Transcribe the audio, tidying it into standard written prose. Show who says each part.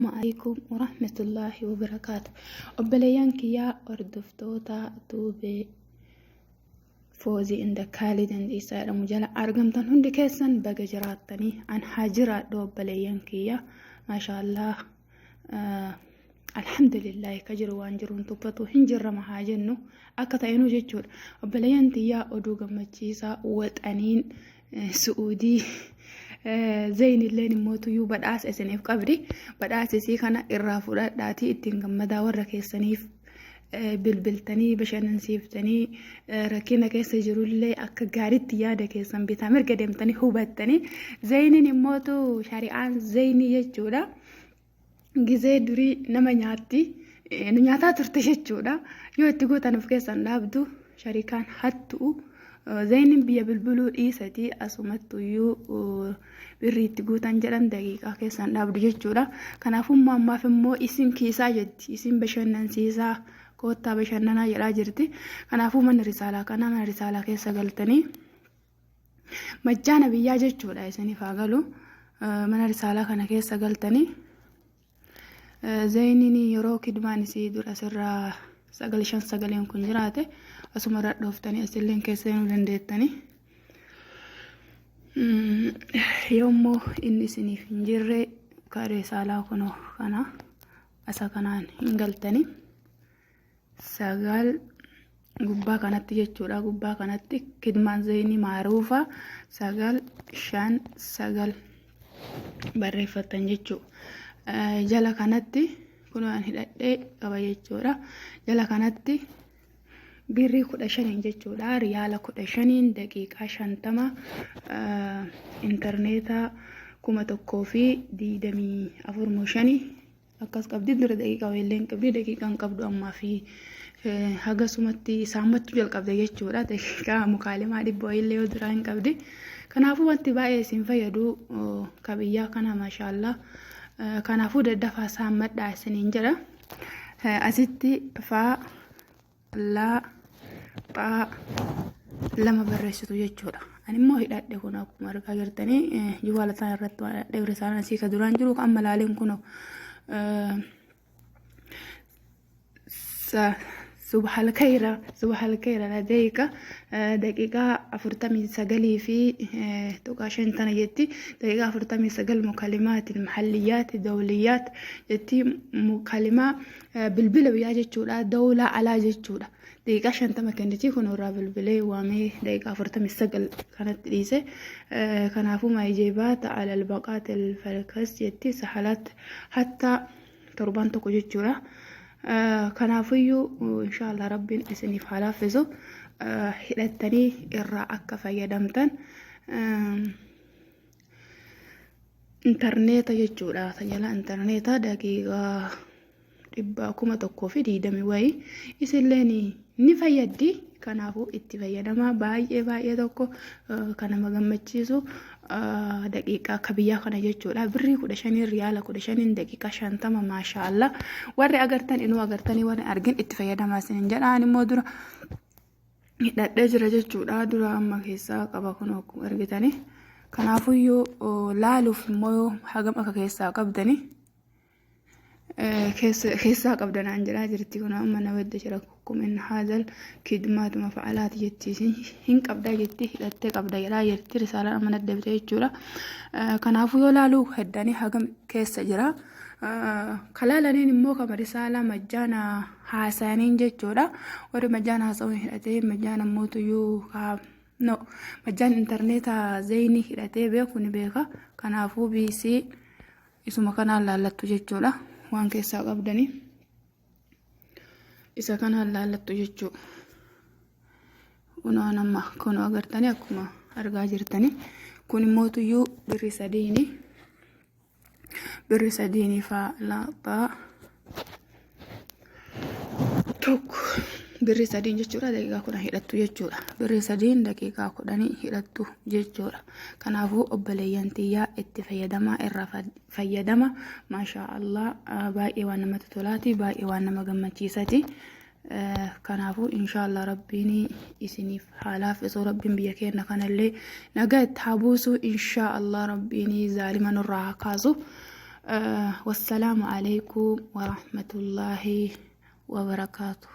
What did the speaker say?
Speaker 1: Alaikum warahmatullahi wabarakaatu. Obboleeyyan kiyyaa hordoftoota tuubee Foozii inda Kaalid Andiisaa jedhamu jala argamtan hundi keessan baga jiraattanii an haa jiraadhu obboleeyyan kiyya maashaallah alhamdulillah ka jiru waan jiruun tuffatu hin jirrama haa jennu akka ta'inuu jechuudha. Obboleeyyan tiyyaa oduu gammachiisaa waxaniin Su'uudii Zeyinilleen immoo tuyyuu badhaasa isiniif qabdi. Badhaasa isii kana irraa fudhadhaatii ittiin gammadaa warra keessaniif bilbiltanii bashannansiiftanii rakkina keessa jirullee akka gaariitti yaada keessan bitaa mirga deemtanii hubattanii zeyiniin immootu shari'aan zeyinii jechuudha. Gizee durii nama nyaatti nu nyaataa turte jechuudha. Yoo itti gootan of keessan dhaabdu sharikaan hattu'u. Zayiniin biyya bilbiluu dhiisatii asumattuyyuu birrii itti guutan jedhan daqiiqaa keessan dhaabdu jechuudha. Kanaafuu immoo ammaaf immoo isin kiisaa jetti isin bashannansiisaa koottaa bashannanaa jedhaa jirti. Kanaafuu mana risaalaa kana mana risaalaa keessa galtanii majjaana biyyaa jechuudha isiniif haa galu. Mana risaalaa kana keessa galtanii zayiniin yeroo kidmaan isii dura asirraa sagal shan sagaleen kun jiraate asuma irra dhooftanii asilleen keessa seenuu dandeettanii. Yoommoo inni isiniif hin jirre karee saalaa kunoo kana asa kanaan hin galtanii. Sagal gubbaa kanatti jechuudha gubbaa kanatti kidmaan zayinii maaruufa 9 5 9 barreeffattan jechuudha. Jala kanatti kun waan hidhadhee qaba jechuudha. Jala kanatti birrii 15n jechuudha. Riyaala 15n daqiiqaa 50 intarneeta 1024 moo shanii akkas qabdi dura daqiiqaa wayiillee hin qabdi daqiiqaa hin qabdu ammaa fi hagasumatti saammachuu jalqabde jechuudha daqiiqaa mukaalimaa dhibba wayiillee yoo duraa hin qabdi kanaafuu wanti baay'ee isin fayyadu ka biyyaa kana maashaallaa kanaafuu daddafaa saammadhaa isiniin jedha asitti faa laa xaa lama barreessitu jechuudha. Ani immoo hidhadhe kun akkuma argaa jirtanii juwaala isaan irratti waan hidhadhe bira isaan asii ka duraan jiru kan amma laaleen kun subhal kayra subhal kayra ladayka daqiiqaa 49 fi tuqaa shan tana jetti daqiiqaa 49 mukalimaatiin mahalliyyaati dawliyyaat jetti mukalimaa Bilbila biyyaa jechuudha dawlaa alaa jechuudha. Daqiiqaa 50 kenniti kun irraa bilbilee waamee daqiiqaa 49 kanatti dhiise. Kanaafuu maayijeebaata alal baqaat alfarkas jetti sahalaat hatta torbaan tokko jechuudha. Kanaafuyyuu inshaallah rabbiin isiniif haa laaffisu hidhattanii irraa akka fayyadamtan. Intarneeta jechuudha. Tajaajila intarneetaa daqiiqaa dhibba 1020 wayii isilleen ni fayyaddi. Kanaafuu itti fayyadamaa baay'ee baay'ee tokko kan nama gammachiisu daqiiqaa akka biyyaa kana jechuudha. Birrii 15n riyaala 15n daqiiqaa 50 maashaalla. Warri agartan inuu agartanii warri argin itti fayyadamaa isinin jedha. Ani immoo dura hidhadhee jira jechuudha. Dura amma keessaa qaba kun akkuma argitanii. Kanaafuyyuu laaluuf immoo hagam akka keessaa qabdani keessaa qabdanaan jedhaa jirti kun amma na badda jira kumin haazal kidmaatuma fa'alaati jetti hin qabdaa jetti hidhattee qabda jedhaa jirti risaalaan amma naddeebite jechuudha. Kanaafuu yoo laaluu heddanii hagam keessa jira. Kalaalaniin immoo kama risaalaa majjaana haasa'aniin jechuudha. Warri majjaana haasa'uun hidhatee majjaana mootuyyuu kaa no majjaan intarneeta zeyinii hidhatee beeku ni beeka. Kanaafuu BC isuma kanaan laallattu jechuudha. Waan keessaa qabdanii isa kanaan laallattu jechuudha. Kunoo amma kunoo agartanii akkuma argaa jirtanii kun immoo tuyyuu birri sadiini. Birri sadiinii faa laaphaa tokko birri sadiin jechuudha daqiiqaa 10 hidhattu jechuudha. Birri sadiin daqiiqaa 10 hidhattu jechuudha. Kanaafuu obboleeyyan tiyyaa itti fayyadamaa irraa fayyadama. Maashaa Allah baay'ee waan namatti tolaati baay'ee waan nama gammachiisati. Kanaafuu inshaallah rabbiin isiniif haa laaffisu rabbiin biyya keenya kanallee nagaa itti haa buusu inshaallah rabbiin zaalima nurraa haa kaasu. Wassalaamu alaikum warahmatullaahi wabarakaatu.